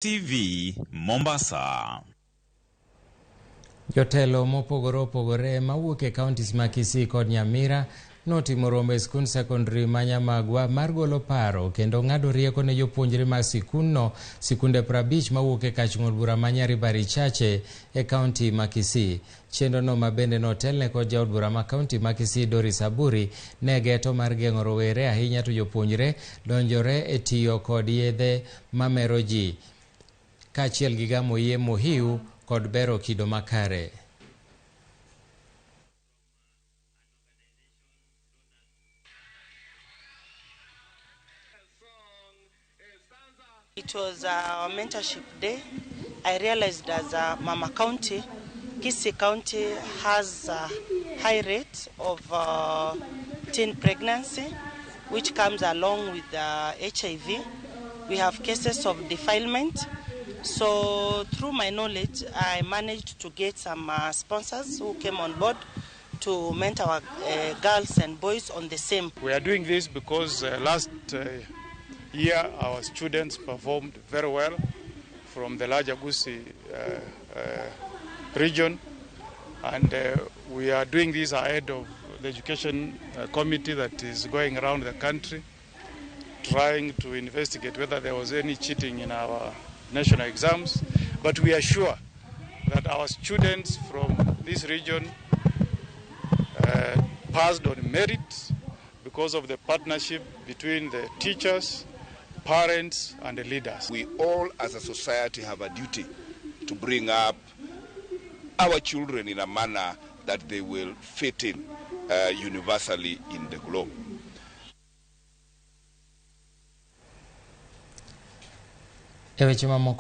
TV, Mombasa. Jotelo mopogore opogore mawuok e counties ma Kisii kod Nyamira notimo romo e skund sekondari ma Nyamagwa mar golo paro kendo ng'ado rieko ne jopuonjre mag sikundno sikunde 50 mawuok e kach ng'ur bura ma Nyaribari Chache e kaunti ma Kisii. Chenrono ma bende notelne kod jaod bura ma kaunti ma Kisii Doris Aburi ne geto mar geng'o rowere ahinya to jopuonjre donjore e tiyo kod yedhe mamero ji kaachiel gi gamo yie mohiu kod bero kido makare. It was our mentorship day. I realized as a Mama County, Kisii County has a high rate of teen pregnancy, which comes along with HIV. We have cases of defilement. So through my knowledge, I managed to get some sponsors who came on board to mentor our girls and boys on the same. We are doing this because last year our students performed very well from the larger Gusii region, and we are doing this ahead of the education committee that is going around the country trying to investigate whether there was any cheating in our national exams. But we are sure that our students from this region passed on merit because of the partnership between the teachers, parents, and the leaders. We all as a society have a duty to bring up our children in a manner that they will fit in universally in the globe. E weche mamoko.